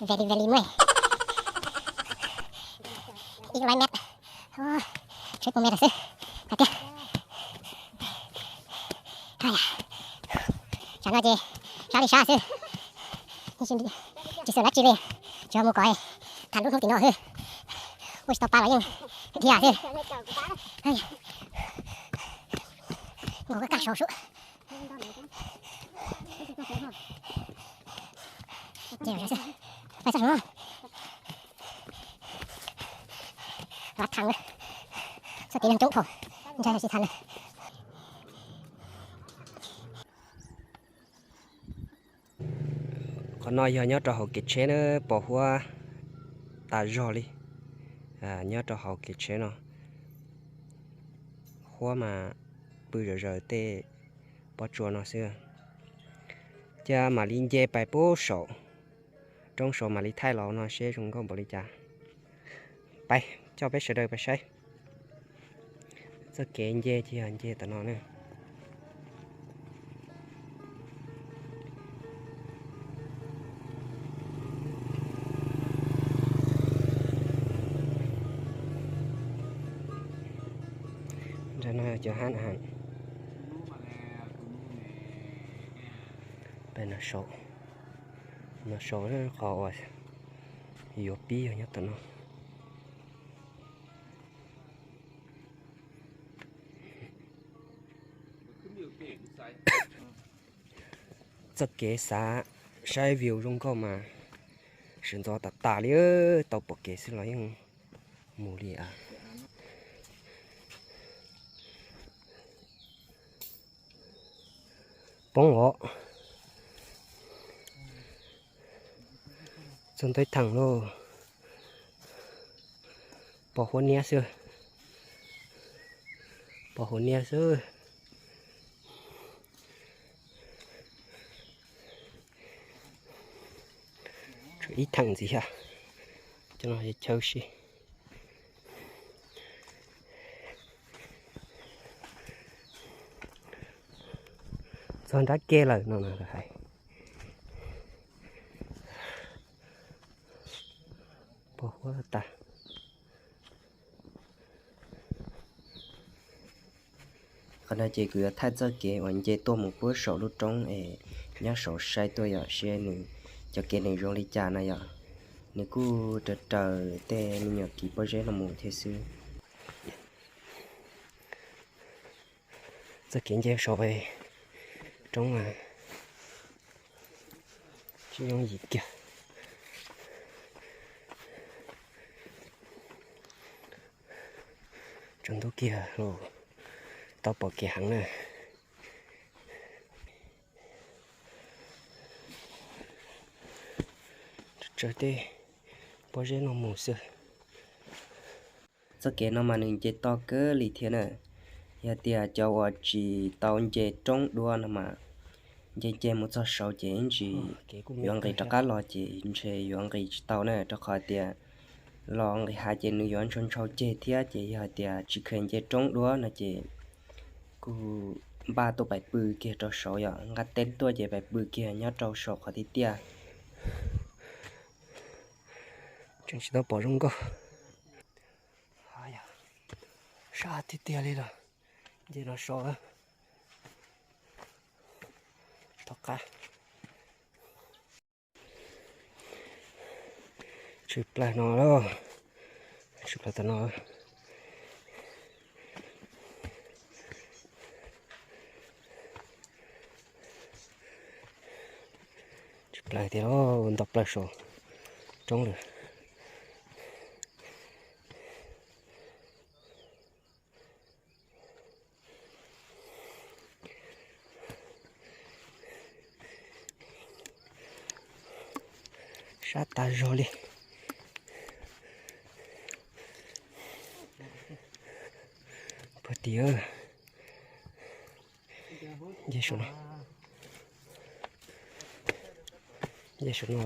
Very very muaj ib lab met, tsib puas met xwb hais tias. Tsam no ces sab li sab xwb, tsis xwm dab tsi li, tsuas mus kom tham lub hnub tim no xwb. Ua tsis tau pa los yeej dhia xwb. Nkaus kaj saud sub. Vaj thaum txoj kev neeg coob dhau, ntshai tsis tau li. Qhov no yog nyob rau hauv kev tsheb na, pos huab tas zog li. Nyob rau hauv kev tsheb no, huab mas pw zom zaws tej pob tsuas no xwb. Ces mam li nce pais pub saum roob saud mam li thaij los no seb zoo nkauj npaum li cas. Pais coj peb sawv daws pais saib. Txoj kev nce ces yog nce tom no na. Nram no cov hab, pem no saud, no saud qhov uas yuav pib yog nyob tom no. Txoj kev xav saib view zoo nkauj mas sawv ntxov tas tas li, tau pom kev xwb los yeej mus li as. Poob os. Txog ntua theem lauj. Pos huab niab xwb. Pos huab niab xwb. Tshuav ib theem ntxiv thiab. Cov no chaw si. Txog nrab ke lawm no na lawv hais. Pos huab tas. Qhov no ces kuv yuav thaij txoj kev uas nce tuaj mus puag saum lub roob es nyob saud saib tuaj yom, seb nws cov kev nws zoo li cas no yom. Nws kuj raws raws tej me nyuam kiv pob zeb no mus thiab xwb. Txoj kev nce saud roob tsis yooj yim kiag. Tsaus ntuj kiag los tau pom kev heev na. Tsawv tej pob zeb no mus xwb. Txoj kev no mas nws nce toj kawg li thiab na. Yog tias cov uas tsis tau nce roob dua no mas nce nce mus txog saud ces ib ntsis yuav nqis rov qab los ces ntshe yuav nqis tsis tau na, rau qhov tias los nqis hav ces nws yuav ntshaus ntshaus ceg thiab. Ces yog hais tias tsis kheev nce roob dua no ces kuj npaj tuaj pais pw kiag rau saud yom, nqa teb tuaj ces pais pw kiag nyob rau saum qhov tiaj tiaj. Tseem tsis tau pom zoo nkauj. Sab tiag tiag li los nce no so. Tom qab tshwm plaws no, tshwm plaws tom no. Tshwm plaws tiag lauj, nto plaws saum roob lawm. Sab tas zog li. Puag tim, nce saum no, nce saum no.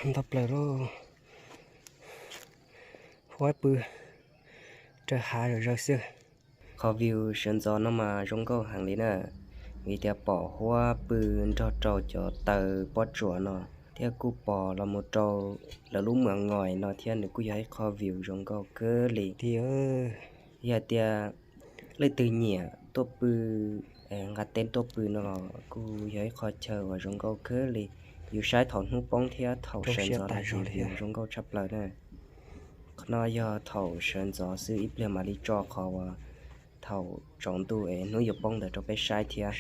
Nto plaws lauj. Huab pw Rau hav zom zaws xwb. Qhov view sawv ntxov no mas zoo nkauj heev li na, vim tias pom huab pw nrog rau cov taw pob tsuas no, thiab kuj pom los mus rau lawv lub moos ngois no thiab, nws kuj yog ib qho view zoo nkauj kawg li. Yog tias leej twg nyiam tuaj pw, nqa teb tuaj pw no los kuj yog ib qho chaw uas zoo nkauj kawg li. Yus saib thaum hnub poob thiab thaum sawv ntxov no ces view zoo nkauj tshaj plaws na. Qhov no yog thaum sawv ntxov xwb, ib pliag mam li tso qhov uas thaum tsaus ntuj es hnub yuav poob ntawd rau peb saib thiab.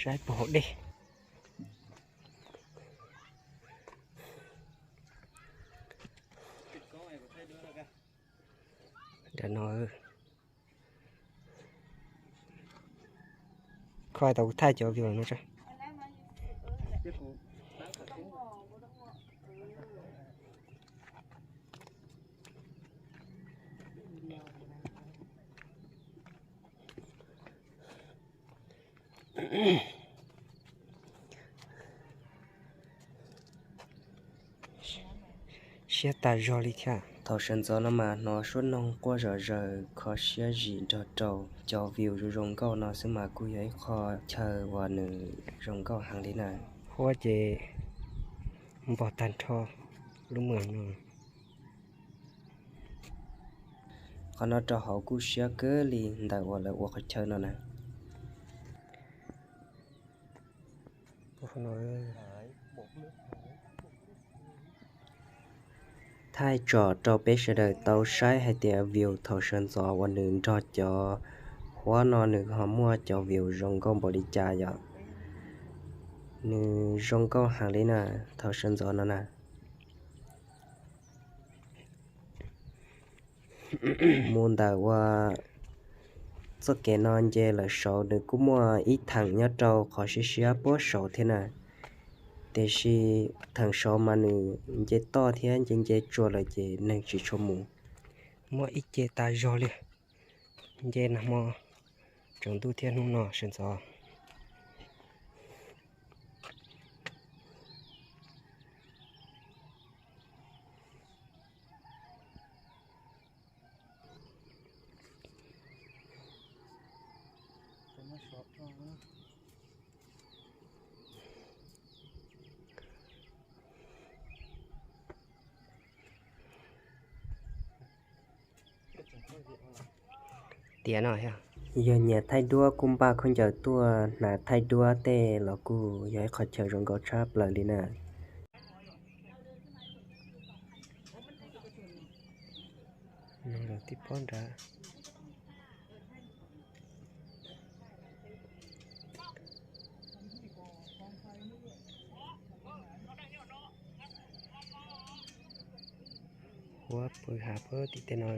Koj tau kuv thaij cov view no tso. Siab tas zog li thiab. Thaum sawv ntxov no mas hnov suab noog quaj zom zaws kho siab zim nrog rau cov view zoo zoo nkauj no xwb mas kuj yog ib qho chaw uas nws zoo nkauj heev li na. Huab ces npog tag nrho lub moos no. Qhov no rau hauv kuj siab kawg li ntawm uas lawv ua qhov chaw no na. Thaij tsom rau peb sawv daws tau saib hais tias view thaum sawv ntxov uas nws nrog cov huab no nws ho muaj cov view zoo nkauj npaum li cas yom. Nws zoo nkauj heev li na, thaum sawv ntxov no na. Mus ntawm uas txoj kev no nce lawm saud nws kuj muaj ib theem nyob rau qhov siab siab puag saud thiab na. Tiam sis theem saud mas nws nce toj thiab nce nce tsuas lawm ces neeg tsis tshua mus. Muaj ib ce tas zog li, nce nag hmo tsaus ntuj thiab hnub no sawv ntxov. Tiav no, yog nyiam thaij duab kuj npaj khaub ncaws tuaj hnav thaij duab tej los kuj yog ib qho chaw zoo nkauj tshaj plaws li na. Tib pob nrad. Huab pw hav puag tim tej no.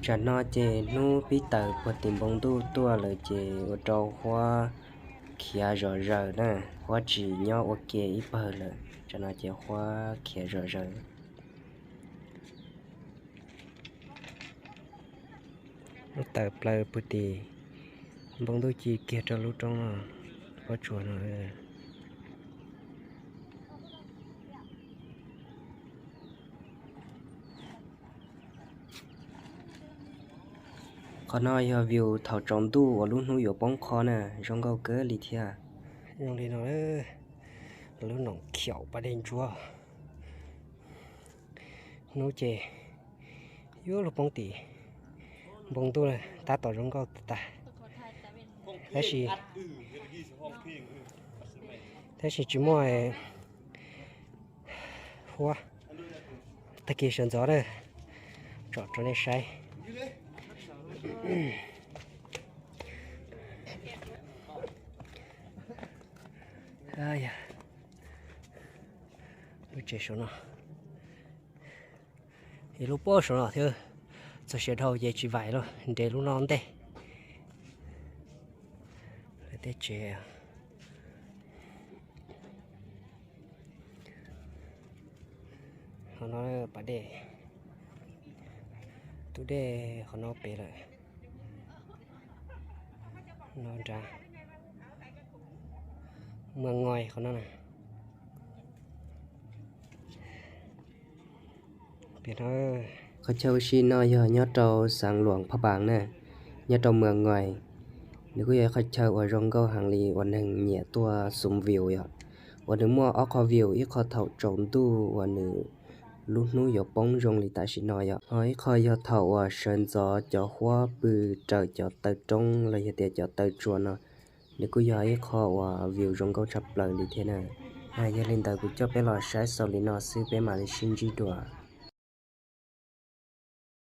Tsam no ces hnub pib tawm puag tim npoo ntuj tuaj lawm ces ua rau huab khiav zom zaws na, huab tsis nyob ua ke ib pawg lawm, tsam no ces huab khiav zom zaws. Lub tawm plaws puag tim npoo ntuj ci kiag rau lub roob pob tsuas no. Qhov no yog view thaum tsaus ntuj uas lub hnub yuav poob qho na, zoo nkauj kawg li thiab. Zoo li no, lub noom khiaum pas dej ntsuab. Hnub ces yuav luag poob tim npoo ntuj tab tom zoo nkauj tas. Tab sis, tab sis tsis muaj huab. Tag kis sawv ntxov na, tsom rau nej saib. Lub tsev saum no, ib lub pob saum no thiab, Txog sawv dhau ces tsis vaim lawm, nres lub no ntej. Tej tsev, qhov no pas dej, tus dej qhov no pem lawm. No nrad, Mws Ngois qhov no na. Qhov chaw ua si no yog nyob rau xeev Luam Phaj Npaas na, nyob rau Mws Ngois. Nws kuj yog ib qhov chaw uas zoo nkauj heev li uas neeg nyiam tuaj xum view yom. Uas nws muaj ob qho view, ib qho thaum tsaus ntuj uas nws lub hnub yuav poob zoo li tam sim no yom, ho ib qho yog thaum uas sawv ntxov cov huab pw raws cov taw roob los yog tias cov taw tsua no, nws kuj yog ib qho uas view zoo nkauj tshaj plaws li thiab na. Yog li ntawd kuv coj peb los saib xaus li no xwb, peb mam li sib ntsib dua.